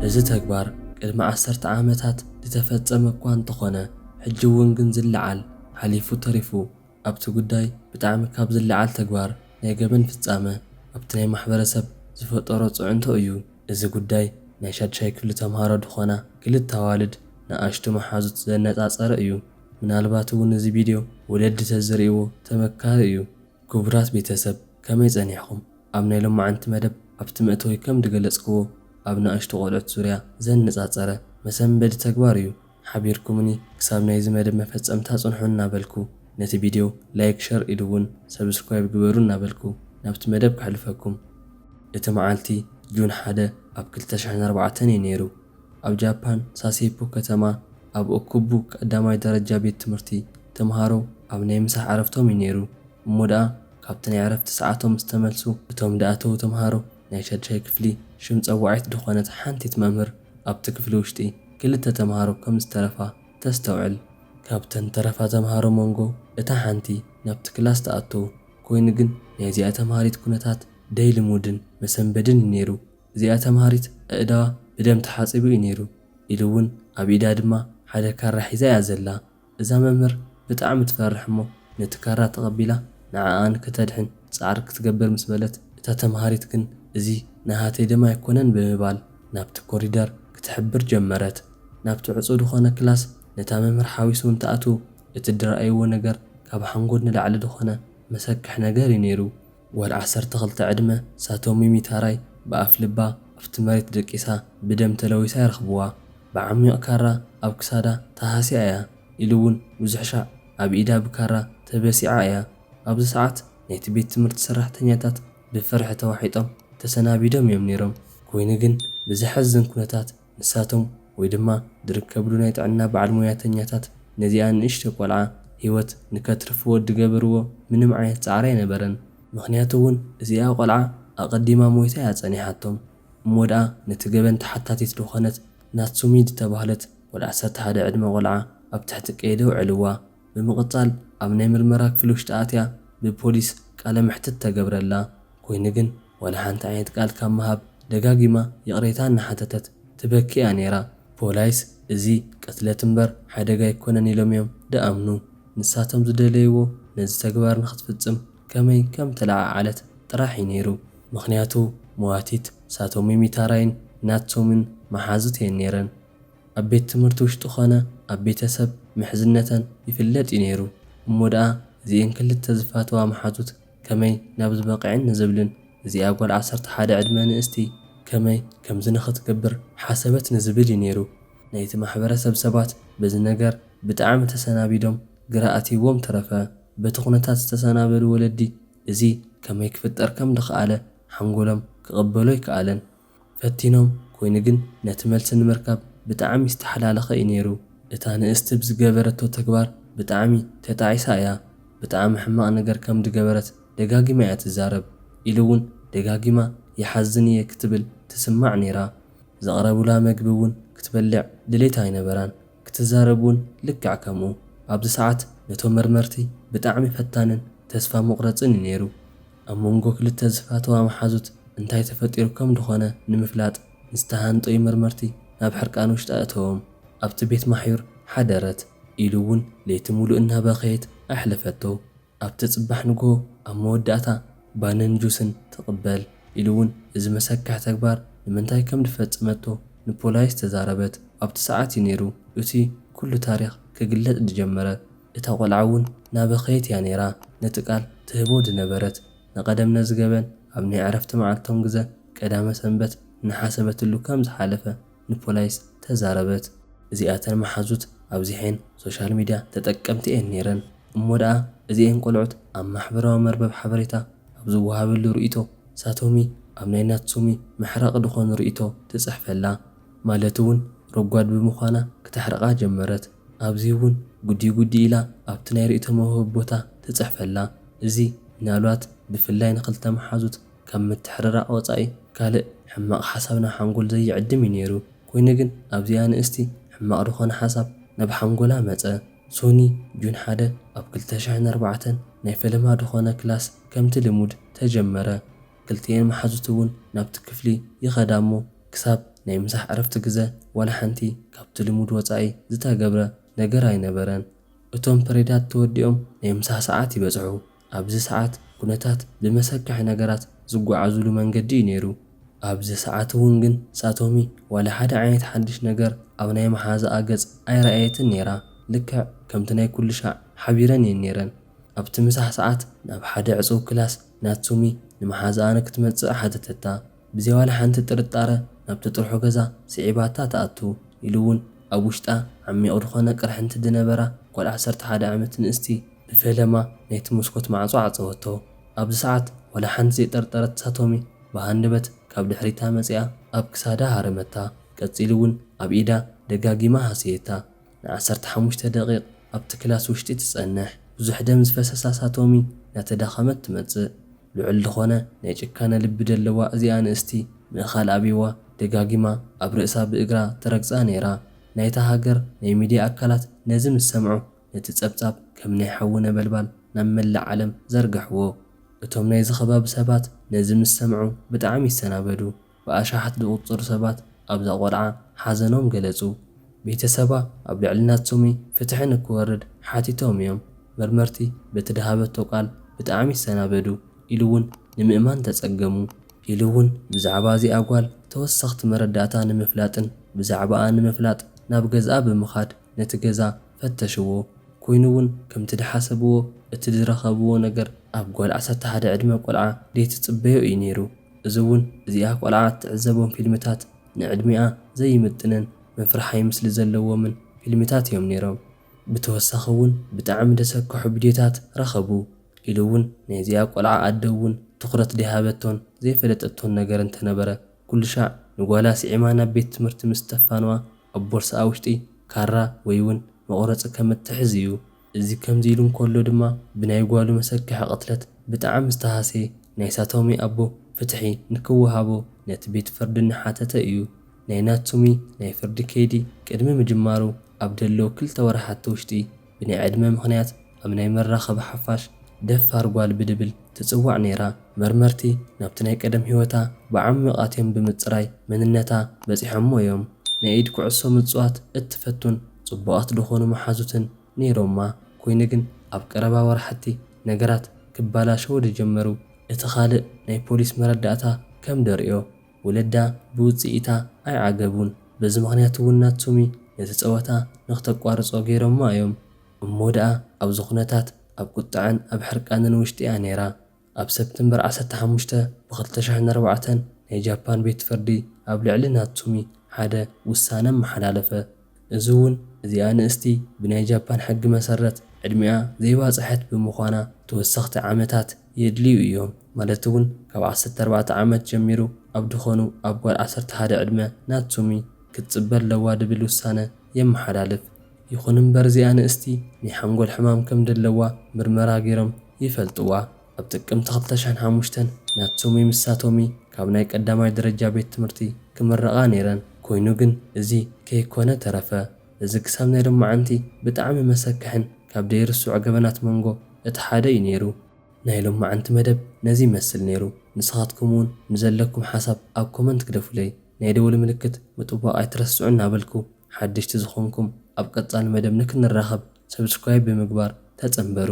እዚ ተግባር ቅድሚ ዓሰርተ ዓመታት ዝተፈጸመ እኳ እንተኾነ፣ ሕጂ እውን ግን ዝለዓል፣ ሓሊፉ ተሪፉ ኣብቲ ጉዳይ ብጣዕሚ ካብ ዝለዓል ተግባር ናይ ገበን ፍጻመ ኣብቲ ናይ ማሕበረሰብ ዝፈጠሮ ጽዕንቶ እዩ። እዚ ጉዳይ ናይ ሻድሻይ ክፍሊ ተምሃሮ ዝኾና ክልተ ኣዋልድ ንኣሽቱ መሓዙት ዘነጻጸረ እዩ። ምናልባት እውን እዚ ቪድዮ ወለዲ ተዝርእይዎ ተመካሪ እዩ። ክቡራት ቤተሰብ፣ ከመይ ጸኒሕኹም? ኣብ ናይ ሎማዓንቲ መደብ ኣብቲ መእተዊ ከም ዝገለጽክዎ፣ ኣብ ንኣሽቱ ቆልዑት ዙርያ ዘነጻጸረ መሰንበዲ ተግባር እዩ። ሓቢርኩምኒ ክሳብ ናይዚ መደብ መፈጸምታ ጽንሑ እናበልኩ፣ ነቲ ቪድዮ ላይክ፣ ሸር ኢሉ እውን ሰብስክራይብ ግበሩ እናበልኩ ናብቲ መደብ ከሕልፈኩም። እቲ መዓልቲ ጁን ሓደ ኣብ ክልተ ሽሕን ኣርባዕተን እዩ ነይሩ። ኣብ ጃፓን ሳሴፖ ከተማ ኣብ ኦኩቡ ቀዳማይ ደረጃ ቤት ትምህርቲ ተምሃሮ ኣብ ናይ ምሳሕ ዕረፍቶም እዩ ነይሩ። እሞ ደኣ ካብቲ ናይ ዕረፍቲ ሰዓቶም ምስ ተመልሱ፣ እቶም ዝኣተዉ ተምሃሮ ናይ ሻድሻይ ክፍሊ ሽም ጸዋዒት ዝኾነት ሓንቲት መምህር ኣብቲ ክፍሊ ውሽጢ ክልተ ተምሃሮ ከም ዝተረፋ ተስተውዕል። ካብተን ተረፋ ተምሃሮ መንጎ እታ ሓንቲ ናብቲ ክላስ ትኣቱ። ኮይኑ ግን ናይዚኣ ተምሃሪት ኩነታት ደይ ልሙድን መሰንበድን እዩ ነይሩ። እዚኣ ተምሃሪት ኣእዳዋ ብደም ተሓጺቡ እዩ ነይሩ፣ ኢሉ እውን ኣብ ኢዳ ድማ ሓደ ካራ ሒዛ እያ ዘላ። እዛ መምህር ብጣዕሚ ትፈርሕ እሞ ነቲ ካራ ተቐቢላ ንዓኣ ንክተድሕን ጻዕሪ ክትገብር ምስ በለት፣ እታ ተምሃሪት ግን እዚ ናሃተይ ደም ኣይኮነን ብምባል ናብቲ ኮሪደር ክትሕብር ጀመረት። ናብቲ ዕጹው ዝኾነ ክላስ ነታ መምህር ሓዊሱ እንትኣትዉ እቲ ዝረኣይዎ ነገር ካብ ሓንጎል ንላዕሊ ዝኾነ መሰክሕ ነገር እዩ ነይሩ። ጓል ዓሰርተ ክልተ ዕድመ ሳቶሚ ሚታራይ ብኣፍ ልባ ኣብቲ መሬት ደቂሳ ብደም ተለዊሳ ይረኽብዋ። ብዓሚቕ ካራ ኣብ ክሳዳ ተሃስያ እያ፣ ኢሉ እውን ብዙሕ ሻዕ ኣብ ኢዳ ብካራ ተበሲዓ እያ። ኣብዚ ሰዓት ናይቲ ቤት ትምህርቲ ሰራሕተኛታት ብፍርሒ ተዋሒጦም ተሰናቢዶም እዮም ነይሮም። ኮይኑ ግን ብዘሕዝን ኩነታት ንሳቶም ወይ ድማ ዝርከብሉ ናይ ጥዕና በዓል ሞያተኛታት ነዚኣ ንእሽቶ ቆልዓ ህይወት ንከትርፍዎ ዝገበርዎ ምንም ዓይነት ጻዕሪ ኣይነበረን። ምኽንያቱ እውን እዚኣ ቆልዓ ኣቐዲማ ሞይታ እያ ጸኒሓቶም። እሞ ደኣ ነቲ ገበን ተሓታቲት ዝኾነት ናትሱሚ ዝተባህለት ጓል ዓሰርተ ሓደ ዕድመ ቆልዓ ኣብ ትሕቲ ቀይዲ ኣውዕልዋ። ብምቕጻል ኣብ ናይ ምርመራ ክፍሊ ውሽጢ ኣትያ ብፖሊስ ቃለ መሕትት ተገብረላ። ኮይኑ ግን ዋላ ሓንቲ ዓይነት ቃል ካብ ምሃብ ደጋጊማ ይቕሬታ እናሓተተት ትበኪ እያ ነይራ። ፖላይስ እዚ ቅትለት እምበር ሓደጋ ኣይኮነን ኢሎም እዮም ደኣምኑ። ንሳቶም ዝደለይዎ ነዚ ተግባር ንክትፍጽም ከመይ ከም ተለዓዓለት ጥራሕ እዩ ነይሩ። ምኽንያቱ መዋቲት ሳቶሚ ሚታራይን ናትሶምን መሓዙት እየን ነይረን። ኣብ ቤት ትምህርቲ ውሽጢ ኾነ ኣብ ቤተሰብ ምሕዝነተን ይፍለጥ እዩ ነይሩ። እሞ ደኣ እዚኤን ክልተ ዝፋተዋ መሓዙት ከመይ ናብዚ በቒዐን ንዝብልን እዚኣ ጓል ዓሰርተ ሓደ ዕድመ ንእስቲ ከመይ ከምዚ ንኽትገብር ሓሰበት ንዝብል እዩ ነይሩ። ናይቲ ማሕበረሰብ ሰባት በዚ ነገር ብጣዕሚ ተሰናቢዶም ግራ ኣትይዎም ተረፈ። በቲ ኩነታት ዝተሰናበዱ ወለዲ እዚ ከመይ ክፍጠር ከም ዝኸኣለ ሓንጎሎም ክቕበሎ ኣይከኣለን። ፈቲኖም፣ ኮይኑ ግን ነቲ መልሲ ንምርካብ ብጣዕሚ ዝተሓላለኸ እዩ ነይሩ። እታ ንእስቲ ብዝገበረቶ ተግባር ብጣዕሚ ተጣዒሳ እያ። ብጣዕሚ ሕማቕ ነገር ከም ዝገበረት ደጋጊማ እያ ትዛረብ፣ ኢሉ እውን ደጋጊማ ይሓዝን እየ ክትብል ትስማዕ ነይራ። ዘቕረቡላ መግቢ እውን ክትበልዕ ድሌት ኣይነበራን። ክትዛረብ እውን ልክዕ ከምኡ። ኣብዚ ሰዓት ነቶም መርመርቲ ብጣዕሚ ፈታንን ተስፋ መቑረጽን እዩ ነይሩ። ኣብ መንጎ ክልተ ዝፋተዋ መሓዙት እንታይ ተፈጢሩ ከም ዝኾነ ንምፍላጥ ንዝተሃንጠዩ መርመርቲ ናብ ሕርቃን ውሽጢ ኣእተዎም። ኣብቲ ቤት ማሕዩር ሓደረት፣ ኢሉ እውን ለይቲ ሙሉእ እናበኸየት ኣሕለፈቶ። ኣብቲ ጽባሕ ንግሆ ኣብ መወዳእታ ባንን ጁስን ትቕበል፣ ኢሉ እውን እዚ መሰክሕ ተግባር ንምንታይ ከም ዝፈጸመቶ ንፖላይስ ተዛረበት። ኣብቲ ሰዓት እዩ ነይሩ እቲ ኩሉ ታሪኽ ክግለጽ ዝጀመረ። እታ ቆልዓ እውን እናበኸየት እያ ነይራ ነቲ ቃል ትህቦ ዝነበረት። ንቐደም ነዚ ገበን ኣብ ናይ ዕረፍቲ መዓልቶም ግዘ ቀዳመ ሰንበት እናሓሰበትሉ ከም ዝሓለፈ ንፖላይስ ተዛረበት። እዚኣተን መሓዙት ኣብዚሐን ሶሻል ሚድያ ተጠቀምቲ እየን ነይረን። እሞ ደኣ እዚኤን ቆልዑት ኣብ ማሕበራዊ መርበብ ሓበሬታ ኣብ ዝወሃበሉ ርእይቶ ሳቶሚ ኣብ ናይ ናትሱሚ መሕረቒ ዝኾኑ ርእይቶ ትጽሕፈላ። ማለት እውን ረጓድ ብምዃና ክተሕርቓ ጀመረት። ኣብዚ እውን ጉዲ ጉዲ ኢላ ኣብቲ ናይ ርእይቶ መውሃቢ ቦታ ትጽሕፈላ። እዚ ምናልባት ብፍላይ ንኽልተ መሓዙት ካብ ምትሕርራቕ ወጻኢ ካልእ ሕማቕ ሓሳብ ናብ ሓንጎል ዘይዕድም እዩ ነይሩ። ኮይኑ ግን ኣብዚኣ ንእስቲ ሕማቕ ዝኾነ ሓሳብ ናብ ሓንጎላ መጸ። ሶኒ ጁን ሓደ ኣብ ክልተ ሽሕን ኣርባዕተን ናይ ፈለማ ዝኾነ ክላስ ከምቲ ልሙድ ተጀመረ። ክልቲኤን መሓዙት እውን ናብቲ ክፍሊ ይኸዳ እሞ ክሳብ ናይ ምሳሕ ዕረፍቲ ግዘ ዋላ ሓንቲ ካብቲ ልሙድ ወጻኢ ዝተገብረ ነገር ኣይነበረን። እቶም ፐሬዳት ተወዲኦም ናይ ምሳሕ ሰዓት ይበጽሑ። ኣብዚ ሰዓት ኩነታት ብመሰክሒ ነገራት ዝጓዓዙሉ መንገዲ እዩ ነይሩ። ኣብዚ ሰዓት እውን ግን ሳቶሚ ዋላ ሓደ ዓይነት ሓድሽ ነገር ኣብ ናይ መሓዛኣ ገጽ ኣይረኣየትን ነይራ። ልክዕ ከምቲ ናይ ኩሉ ሻዕ ሓቢረን እየን ነይረን። ኣብቲ ምሳሕ ሰዓት ናብ ሓደ ዕጹው ክላስ ናትሱሚ ንመሓዛኣ ንክትመጽእ ሓተተታ። ብዘይ ዋላ ሓንቲ ጥርጣረ ናብቲ ጥርሑ ገዛ ስዒባታ ትኣቱ ኢሉ እውን ኣብ ውሽጣ ዓሚቕ ዝኾነ ቅርሕንቲ ዝነበራ ጓል ዓሰርተ ሓደ ዓመት ንእስቲ ብፈለማ ናይቲ መስኮት ማዕጾ ዓጸወቶ። ኣብዚ ሰዓት ዋላ ሓንቲ ዘይጠርጠረት ሳቶሚ ብሃንደበት ካብ ድሕሪታ መጺኣ ኣብ ክሳዳ ሃረመታ። ቀጺሉ እውን ኣብ ኢዳ ደጋጊማ ሃሰየታ። ንዓሰርተ ሓሙሽተ ደቂቕ ኣብቲ ክላስ ውሽጢ ትጸንሕ። ብዙሕ ደም ዝፈሰሳ ሳቶሚ እናተዳኸመት ትመጽእ። ልዑል ዝኾነ ናይ ጭካነ ልቢ ዘለዋ እዚኣ ንእስቲ ምእኻል ኣብይዋ ደጋጊማ ኣብ ርእሳ ብእግራ ትረግጻ ነይራ። ናይታ ሃገር ናይ ሚድያ ኣካላት ነዚ ምስ ሰምዑ ነቲ ጸብጻብ ከም ናይ ሓዊ ነበልባል ናብ መላእ ዓለም ዘርግሕዎ። እቶም ናይዚ ከባቢ ሰባት ነዚ ምስ ሰምዑ ብጣዕሚ ይሰናበዱ። ብኣሽሓት ዝቑጸሩ ሰባት ኣብዛ ቆልዓ ሓዘኖም ገለጹ። ቤተሰባ ኣብ ልዕሊ ናትሱሚ ፍትሒ ንክወርድ ሓቲቶም እዮም። መርመርቲ በቲ ድሃበቶ ቃል ብጣዕሚ ይሰናበዱ ኢሉ እውን ንምእማን ተጸገሙ። ኢሉ እውን ብዛዕባ እዚኣ ጓል ተወሰኽቲ መረዳእታ ንምፍላጥን ብዛዕባኣ ንምፍላጥ ናብ ገዝኣ ብምኻድ ነቲ ገዛ ፈተሽዎ። ኮይኑ እውን ከምቲ ዝሓሰብዎ እቲ ዝረኸብዎ ነገር ኣብ ጓል ዓሰርተ ሓደ ዕድመ ቆልዓ ዘይትጽበዮ እዩ ነይሩ። እዚ እውን እዚኣ ቆልዓ እትዕዘቦም ፊልምታት ንዕድሚኣ ዘይምጥንን መፍርሓይ ምስሊ ዘለዎምን ፊልምታት እዮም ነይሮም። ብተወሳኺ እውን ብጣዕሚ ዘሰክሑ ቪድዮታት ረኸቡ። ኢሉ እውን ናይዚኣ ቆልዓ ኣደ እውን ትኹረት ዘይሃበቶን ዘይፈለጠቶን ነገር እንተነበረ ኩሉ ሻዕ ንጓላ ስዒማ ናብ ቤት ትምህርቲ ምስ ተፋነዋ ኣብ ቦርስኣ ውሽጢ ካራ ወይ እውን መቑረጺ ከም እትሕዝ እዩ። እዚ ከምዚ ኢሉ እንከሎ ድማ ብናይ ጓሉ መሰክሒ ቅትለት ብጣዕሚ ዝተሃሰየ ናይ ሳቶሚ ኣቦ ፍትሒ ንክወሃቦ ነቲ ቤት ፍርዲ እናሓተተ እዩ። ናይ ናትሱሚ ናይ ፍርዲ ከይዲ ቅድሚ ምጅማሩ ኣብ ደሎ ክልተ ወርሓት ውሽጢ ብናይ ዕድመ ምኽንያት ኣብ ናይ መራኸቢ ሓፋሽ ደፋር ጓል ብድብል ትጽዋዕ ነይራ። መርመርቲ ናብቲ ናይ ቀደም ህይወታ ብዓሚቕ ኣትዮም ብምጽራይ መንነታ በጺሖሞ እዮም። ናይ ኢድ ኩዕሶ ምጽዋት እትፈቱን ጽቡቓት ዝኾኑ መሓዙትን ነይሮማ። ኮይኑ ግን ኣብ ቀረባ ወርሓቲ ነገራት ክባላሸው ዝጀመሩ እቲ ካልእ ናይ ፖሊስ መረዳእታ ከም ደርእዮ ወለዳ ብውጽኢታ ኣይዓገቡን። በዚ ምኽንያት እውን ናትሱሚ ነቲ ጸወታ ንክተቋርጾ ገይሮማ እዮም። እሞ ደኣ ኣብዚ ኩነታት ኣብ ቁጥዐን ኣብ ሕርቃንን ውሽጢ እያ ነይራ። ኣብ ሰፕተምበር ዓሰርተ ሓሙሽተ ብ ክልተ ሽሕን ኣርባዕተን ናይ ጃፓን ቤት ፍርዲ ኣብ ልዕሊ ናትሱሚ ሓደ ውሳነ ኣመሓላለፈ። እዚ እውን እዚኣ ንእስቲ ብናይ ጃፓን ሕጊ መሰረት ዕድሚኣ ዘይባጽሐት ብምዃና ተወሰኽቲ ዓመታት የድልዩ እዮም። ማለት እውን ካብ ዓሰርተ ኣርባዕተ ዓመት ጀሚሩ ኣብ ድኾኑ ኣብ ጓል ዓሰርተ ሓደ ዕድመ ናትሱሚ ክትጽበ ኣለዋ ድብል ውሳነ የመሓላልፍ። ይኹን እምበር እዚኣ ንእስቲ ናይ ሓንጎል ሕማም ከም ደለዋ ምርመራ ገይሮም ይፈልጥዋ። ኣብ ጥቅምቲ ክልተ ሽሕን ሓሙሽተን ናትሱሚ ምስ ሳቶሚ ካብ ናይ ቀዳማይ ደረጃ ቤት ትምህርቲ ክምረቓ ነይረን። ኮይኑ ግን እዚ ከይኮነ ተረፈ። እዚ ክሳብ ናይ ሎማዓንቲ ብጣዕሚ መሰክሕን ካብ ደይርስዑ ገበናት መንጎ እቲ ሓደ እዩ ነይሩ። ናይ ሎማዓንቲ መደብ ነዚ ይመስል ነይሩ። ንስኻትኩም እውን ንዘለኩም ሓሳብ ኣብ ኮመንት ግደፉለይ። ናይ ደወል ምልክት ምጥዋቕ ኣይትረስዑ እናበልኩ ሓደሽቲ ዝኾንኩም ኣብ ቀጻሊ መደብ ንክንራኸብ ሰብስክራይብ ብምግባር ተጸንበሩ።